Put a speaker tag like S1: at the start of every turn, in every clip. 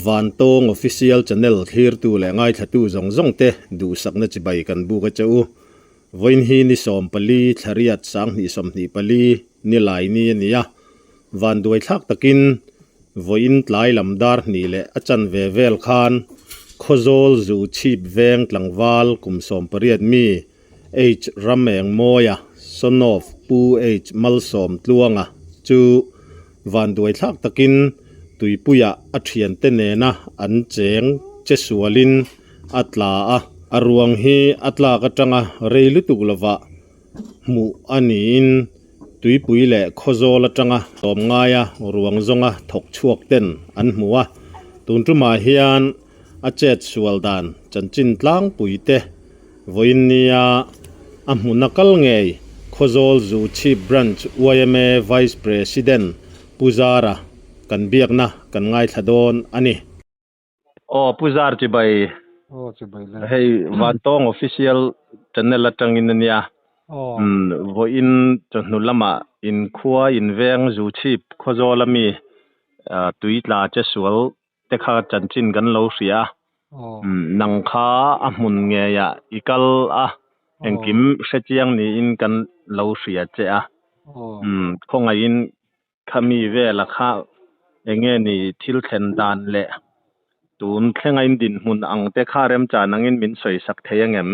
S1: Vantawng Official Channel thlirtu leh ngaithlatu zawng zawng te duhsakna chibai kan buk a che u. Vawiin hi ni 14 thlariat sanghnih 24 ni lai ni a ni a. Vanduai thlak takin vawiin tlai lam dar hnih leh a chanve vel khan Khawzawl zu chhip veng tlangval kum 18 mi H Ramengmawia, son of Pu H Malsawm Tluanga chu vanduai thlak takin tuipuiah a thiante nena an cheng che sualin a tla a. A ruang hi a tlak atanga rei lutuk lovah hmuh a niin tuipui leh Khawzawl atanga tlawm ngaia ruang zawnga thawk chhuak ten an hmu a. Tun tumah hian a chet sual dan chanchin tlangpui te vawiin nia a hmuna kal ngei Khawzawl Zu Chhip Branch yma Vice President Pu Zara kan biakna kan ngaithla dawn a ni. Aw Pu Zar chibai.
S2: Aw chibai le.
S1: Hei Vantawng Official Channel atangin a nia.
S2: Aw.
S1: Vawiin chawhnu lamah inkhua inveng Zu Chhip Khawzawl ami tui tla che sual te kha chanchin kan lo hria a. Nang kha a hmun ngeiah i kal a, engkim hrechiang niin kan lo hria che a. Khawngaihin khami vela kha enge ni thil thlen dan leh tun thlenga in dinhmun ang te kha remchan angin min sawi sak thei angem?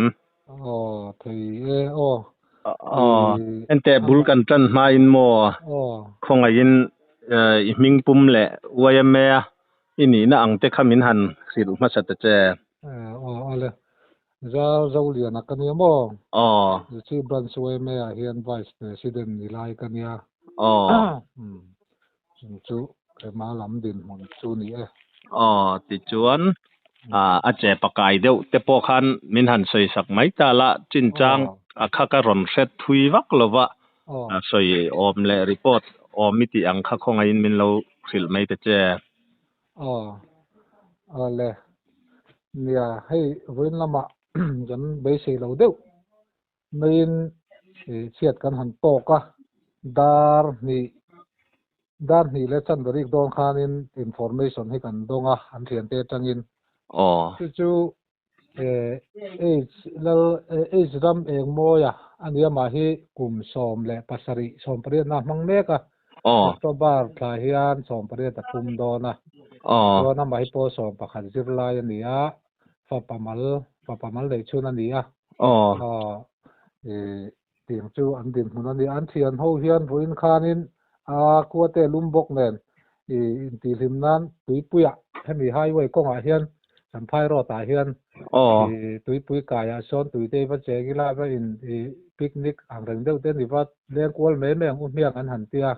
S2: Aw thei e aw.
S1: Aw enteh bul kan tan hmain maw khawngaihin i hming pum leh YMA a i nihna ang te kha min han hrilh hmasa ta che.
S2: Aw ale Zal Zoliana ka nia maw?
S1: Aw.
S2: Chi Branch YMA ah hian Vice President ni lai ka nia.
S1: Aw.
S2: Chu hema lam dinhmun chu ni e.
S1: Aw tichuan a che pakai deuh te pawh khan min han sawi sak mai ta la chinchang a kha ka rawn hre thui vak lova sawi awm leh report awm i tih ang kha khawngaihin min lo hrilh mai ta che.
S2: Aw ale nia hei vawiin lamah kan beisei lo deuh maiin chhiat kan han tawk a dar hnih dar hnih leh chan rik dawn khanin information hi kan dawng a an thiante atangin
S1: aw
S2: chu chu H lal H ram engmawia ania mah hi kum 17 18 na hmang mek a
S1: aw
S2: October thla hian 18 a pum dawn a
S1: aw
S2: chuan amah hi pawh 11 zirlai ani a fapamal fapamal nei chhun ani a
S1: aw
S2: aw tiang chu an dinhmun ani an thian ho hian vawiin khanin a kuate lum bawk nen intihhlim nan tuipuiah hemi highway kawngah hian Champhai road ah hian
S1: aw
S2: tuipui kaiah sawn tuite va cheng ila va in picnic ang reng deuh te ni va leng kual mai mai ang u hmiang an han tia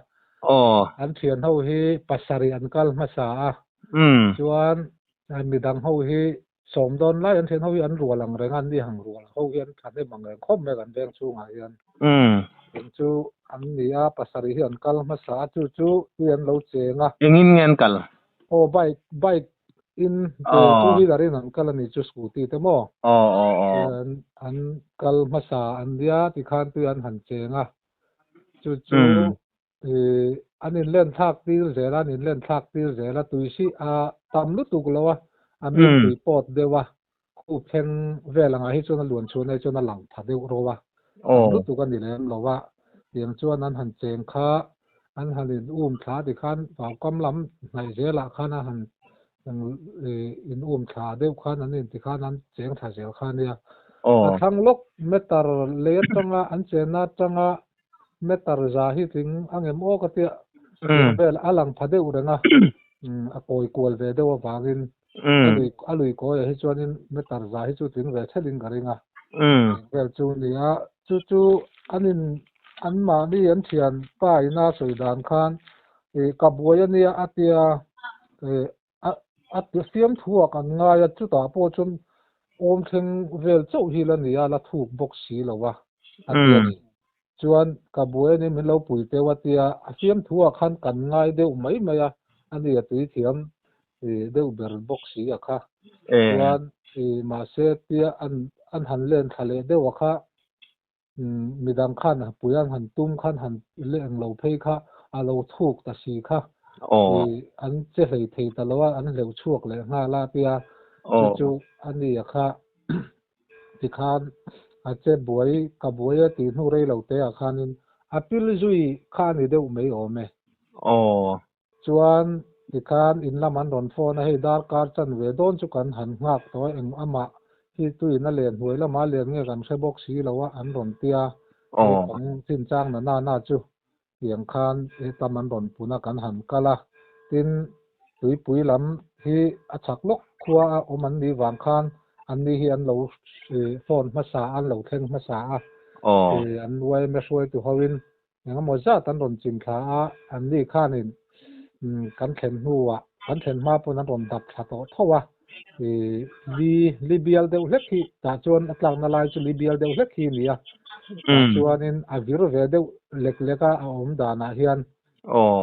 S1: aw
S2: an thian ho hi pasarih an kal hmasa a chuan midang ho hi sawm dawn lai an thian ho hi an rual ang reng a an ni ang rual ho hi an thahnem ang reng khawp mai kan veng chhungah hian eng chu an ni a pasarih hi an kal hmasa a chu chu tui an lo cheng a.
S1: Engin nge an kal?
S2: Aw bike bike in two wheeler in an kal ani chu scooty te maw?
S1: Aw aw aw.
S2: An kal hmasa an nia tikhan tui an han cheng a chu chu an in len thlak tir zel a an in len thlak tir zel a tui si a tam lutuk lo a a min tui pawt deuh a khup thleng vel angah hi chuan a luan chhuah na hi chuan a lang pha deuh ro a tam lutuk a ni lem lo a tiang chuan an han cheng kha an han in um thla tikhan vaukam lam hnaih zelah khan a han in um thla deuh khan an in tikhan an cheng thla zel kha ania a thlang lawk meter lei atanga an chenna atanga meter za hi tling angem aw ka tia vel a lang pha deuh reng a a kawi kual ve deuh avangin a lui kawiah hi chuanin meter za hi chu tling ve thelin ka ring a vel chu nia chu chu an in an mahni an thian pa ina sawi dan khan ka buai ania a tia a siam thuah kan ngai a chutah pawh chuan awm thleng vel chauh hi la ni a la thuk bawk si lo a a tia ni chuan ka buai ani min lo pui teuh a tia a siam thuah khan kan ngai deuh mai mai a ani a tui thiam deuh ber bawk si a kha chuan mahse tia an an han len thla leh deuh a kha midang khan pui an han tum khan han leng lo phei kha a lo thuk ta si kha. I an che hlei thei ta lo a, an hleuh chhuak leh nghal a tia chu chu a ni a kha tikhan a che buai ka buai a tih hnu rei lo te ah khanin a pil zui kha a ni deuh mai awm e. Chuan tikhan in lam an rawn phone a, hei darkar chan ve dawn chu kan han nghak tawh a, eng amah hi tuin a len hnuai lamah a len nge kan hre bawk si lo a an rawn tia, naupang chinchang na na na chu tiang khan hetam an rawn pun a kan han kal a, tin tuipui lam hi a chak lawk khua a awm an nih vang khan anni hi an lo phone hmasa a, an lo thleng hmasa a, an yma hruaitu hoin Engemaw zat an rawn chim thla a, anni khanin kan thlen hnuah, kan thlen hma pawn an rawn dap thla tawh tho a. Ih, li, li bial deuh hlek hi, tah chuan a tlakna lai chu li bial deuh hlek hi a ni a. Tah chuanin a vir ve deuh lek lek a, a awm danah hian.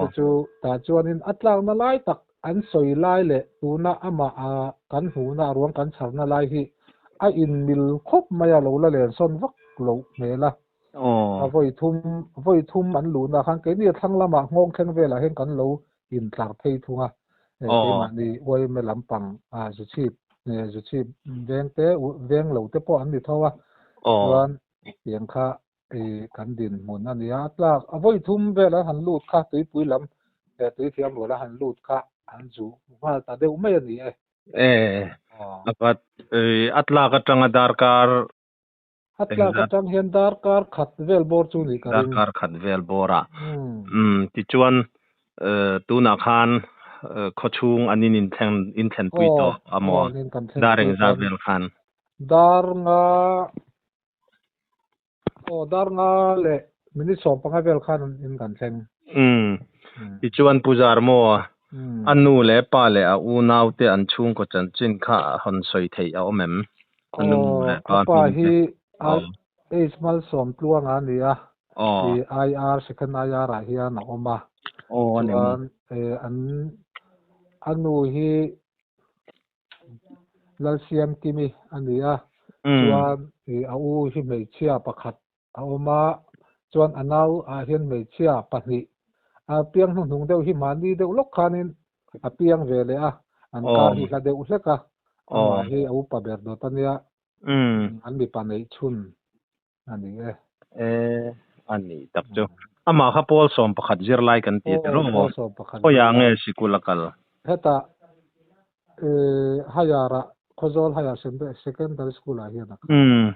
S2: Chu chu tah chuanin a tlakna lai tak an sawi lai leh tuna amah a kan hmuhna, a ruang kan chharna lai hi a inmil khawp mai a, lo la lensawn vak loh hmel a. A vawi thum vawi thum an luhna khan keini a thlang lamah nghawng thleng velah hian kan lo intlar phei thung a. Keimahni uaime lampang zuchhip zuchhip veng te veng lo te pawh an ni tho a. Chuan tiang kha kan dinhmun a ni a. A tlak a vawi thum vel an han lut kha tuipui lam tuithiam rual a han lut kha an zuh nghal ta deuh mai a ni e.
S1: A tlak atanga darkar
S2: A tlak atang hian darkar khat vel bawr chu nih ka ring.
S1: Darkar khat vel bawr a. Tichuan tunah khan khawchhung an in inthlenpui tawh a maw? Dar engzat vel khan?
S2: Dar nga aw dar nga leh minute 15 vel khan in kan thleng.
S1: Tichuan Pu Zarmaw a nu leh pa leh a unaute an chhungkaw chanchin kha a hawn sawi theih a awm em? A nu leh
S2: pa
S1: hming te.
S2: A pa hi H Malsawmtluanga a ni a, IR, Second IR ah hian a awm a. Chuan an a nu hi Lalsiamkimi a ni a, chuan a u hi hmeichhia pakhat a awm a, chuan a nau ah hian hmeichhia pahnih a piang hnuhnung deuh hi mahni deuh lawk khanin a piang ve leh a, an kar hi hla deuh hlek a, amah hi a upa ber dawt a nia, an mipa neih chhun a ni e.
S1: E, a ni tak chu. Amah kha pawl 11 zirlai kan ti tiraw maw? Khawiah nge sikul a kal?
S2: Hetah Hayar-ah, Khawzawl Higher Secondary School-ah hian a kal.
S1: Umm,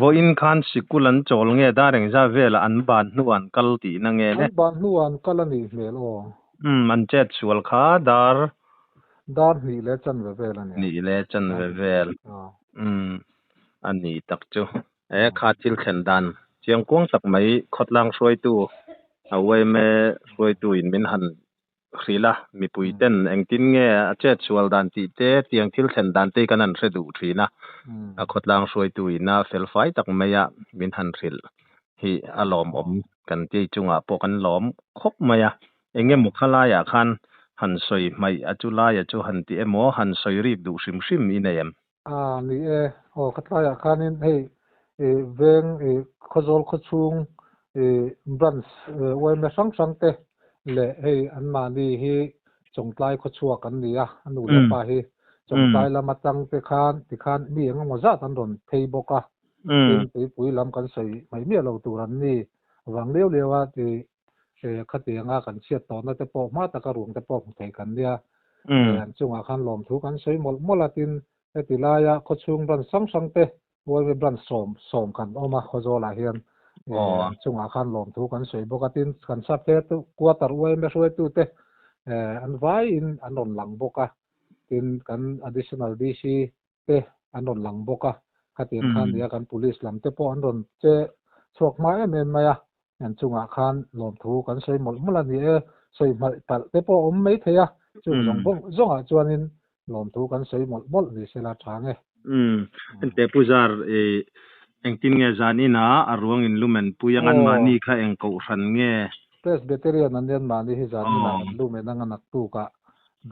S1: vawiin khan sikul an chawl nge dar engzah velah an ban hnuah an kal tihna nge le?
S2: An ban hnuah an kal a nih hmel aw.
S1: Umm, an chet sual kha dar.
S2: Dar hnih leh chanve vel a nia.
S1: Hnih leh chanve vel. Umm, a ni tak chu. He kha thil thlen dan chiang kuang tak mai khawtlang hruaitu, a yma hruaitu in min han hrilh a, mipui ten engtin nge a chet sual dan tih te, tiang thil thlen dan te hi kan han hre duh thin a, a khawtlang hruaitu ina fel fai tak mai a min han hrilh hi a lawmawm kan tih chungah pawh kan lawm khawp mai a, eng emaw kha laiah khan han sawi hmaih a chu laia chu han ti emaw han sawi rik duh hrim hrim i nei em?
S2: A ni e, aw ka tlaiah khanin hei veng Khawzawl khawchhung branch yma hrang hrang te leh hei anmahni hi Chawngtlai khawchhuak an ni a, a nu leh pa hi Chawngtlai lam atang te khan tikhan mi eng emaw zat an rawn phei bawk a, tin tuipui lam kan sawi mai miah lo tur an ni vang liau liau a ti Khatianga kan chhiat tawhna te pawh hma taka ruang te pawh hmu thei kan nia. An chungah khan lawmthu kan sawi mawlh mawlh a, tin heti laia khawchhung branch hrang hrang te Mualmi branch 10 kan awm a Khawzawlah hian an chungah khan lawmthu kan sawi bawk a, tin kan sap he quarter yma hruaitu te an vaiin an rawn lang bawk a, tin kan additional DC te an rawn lang bawk a, khatiang khan nia kan police lam te pawh an rawn che chhuak hma em em mai a, an chungah khan lawmthu kan sawi mawlh mawlh a ni e, sawi hmalh palh te pawh a awm mai thei a, chung zawng bawk zawngah chuanin lawmthu kan sawi mawlh mawlh ni sela tha nge.
S1: Umm, hente Pu Zar i engtin nge zan inah a ruang in lumen pui ang an mahni kha eng kohhran nge?
S2: Presbyterian an nen mahni hi zan inah an lumen ang a naktukah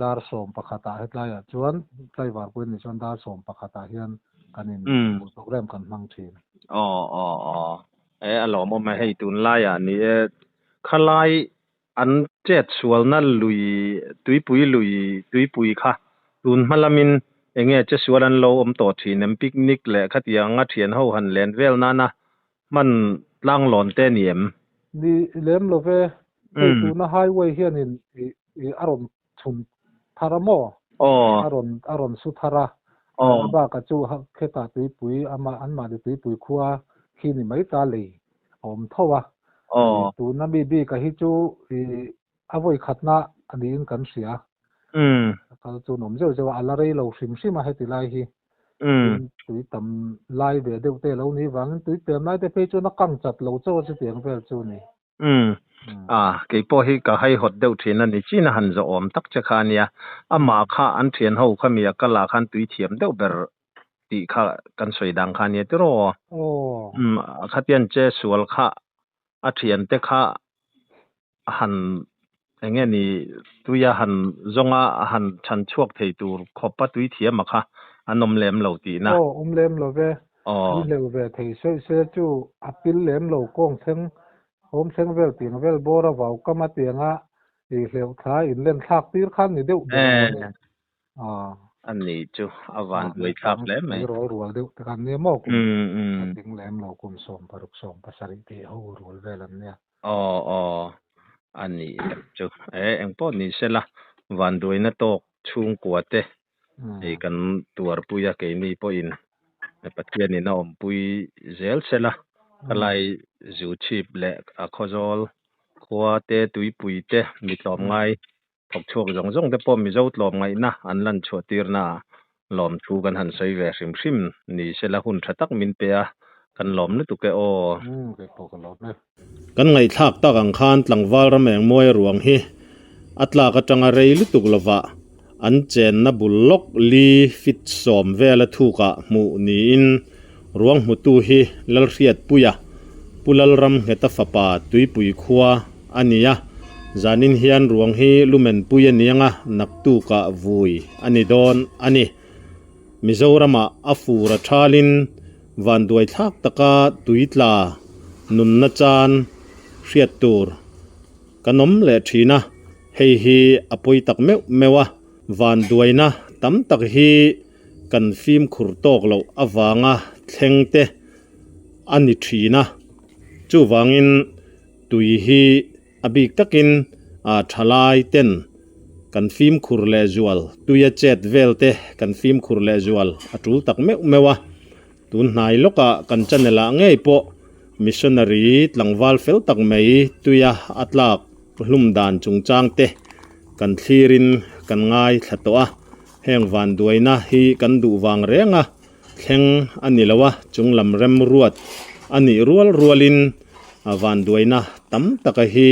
S2: Dar 11 ah hetlaiah chuan tlaivar pawhin ni chuan dar 11 ah hian kan in hmuh program kan hmang thin.
S1: Aw aw aw e a lawmawm e hei tunlaiah ni e khalai an chet sualna lui tuipui lui tuipui kha tun hma lamin enge che sual an lo awm tawh thin em picnic leh khatianga thian ho han len vel nana hman tlang lawn te a ni em?
S2: Ni lem lo ve, hei tuna highway hianin i a rawn chhun thar a maw? A rawn a rawn su thar a, a bakah chu khetah tuipui ama anmahni tuipui khua khi ni mai ta lei a awm tho a, tuna mi bika hi chu i a vawi khatna a niin kan hria. A kal chu an awm zeuh zeuh a, a la rei lo hrim hrim a heti lai hi. Tin, tui tam lai ve deuh te lo nih vangin tui pem lai te phei chuan a kang chat lo chauh a chutiang vel chu a ni.
S1: Umm. A, kei pawh hi ka haihawt deuh thin a ni. Chin a han zawhawm tak che kha a nia. Amah kha an thian ho kha mi a kal ah khan tui thiam deuh ber tih kha kan sawi dan kha a nia tiraw?
S2: Aw.
S1: Umm, khatian che sual kha a thiante kha han eng nge ni tuia han zawnga han chhan chhuak thei tur khawpa tui thiama kha an awm lem lo tihna.
S2: Aw, awm lem lo ve. An hleuh ve thei sawi se chu a pil lem lo kawng thleng, hawm thleng vel tiang vel bawr a vau kam a tianga i hleuh thla in len thlak tir khan ni deuh ber maw ni.
S1: A ni chu a van buai thlak hle mai.
S2: Tleirawl rual deuh te khan nia maw kum a tling lem lo kum 16 17 tih ho rual vel an nia.
S1: Aw aw a nih tak chu e engpawh ni sela vanduaina tawk chhungkua te hei kan tuarpui a keini pawhin Pathianin a awmpui zel sela ka lai zu chhip leh a khawzawl khua te tuipui te mi tlawmngai thawk chhuak zawng zawng te pawh Mizo tlawmngaihna an lan chhuah tirna lawmthu kan han sawi ve hrim hrim ni sela hun tha tak min pe a, kan lawm lutuk e aw. Kan ngaihthlak tak ang khan tlangval ram engmawi ruang hi a tlak atanga rei lutuk lovah an chenna bul lawk li fit sawm vela thukah hmuh niin ruang hmutu hi Lalhriatpuia Pu Lalramngheta fapa Tuipui khua a ni a, zanin hian ruang hi lumenpui a ni anga naktukah vui a ni dawn a ni. Mizoramah a fur a thalin vanduai thlak taka tui tla nunna chan hriat tur kan awm leh thin a, hei hi a pawi tak meuh meuh a, vanduaina tam tak hi kan fimkhur tawk loh avanga thleng te a ni thin a, chuvangin tui hi a bik takin thalai ten kan fimkhur leh zual, tuia chet vel te kan fimkhur leh zual a tul tak meuh meuh a, tun hnai lawkah kan channel ah ngei pawh missionary tlangval fel tak mai tuia a tlak hlum dan chungchang te kan thlirin kan ngaithla tawh a, heng vanduaina hi kan duh vang reng a. Thleng a ni lo a, chunglam remruat a nih rual rualin a vanduaina tam taka hi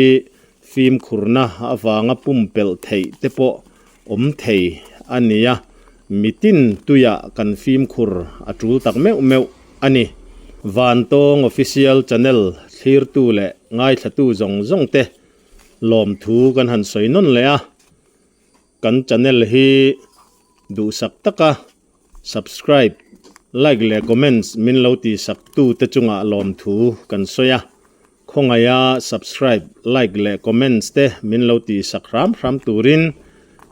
S1: fimkhurna avanga pumpelh theih te pawh awm thei a ni a, mitin tuiah kan fimkhur a tul tak meuh meuh a ni. Vantawng Official Channel thlirtu leh ngaithlatu zawng zawng te lawmthu kan han sawi nawn leh a, kan channel hi duhsak taka Subscribe, like leh comments min lo ti sak tu te chungah lawmthu kan sawi a, khawngaiha subscribe, like leh comments te min lo ti sak hram hram turin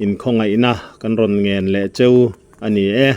S1: in khawngaihna kan rawn ngen leh cheu a ni e.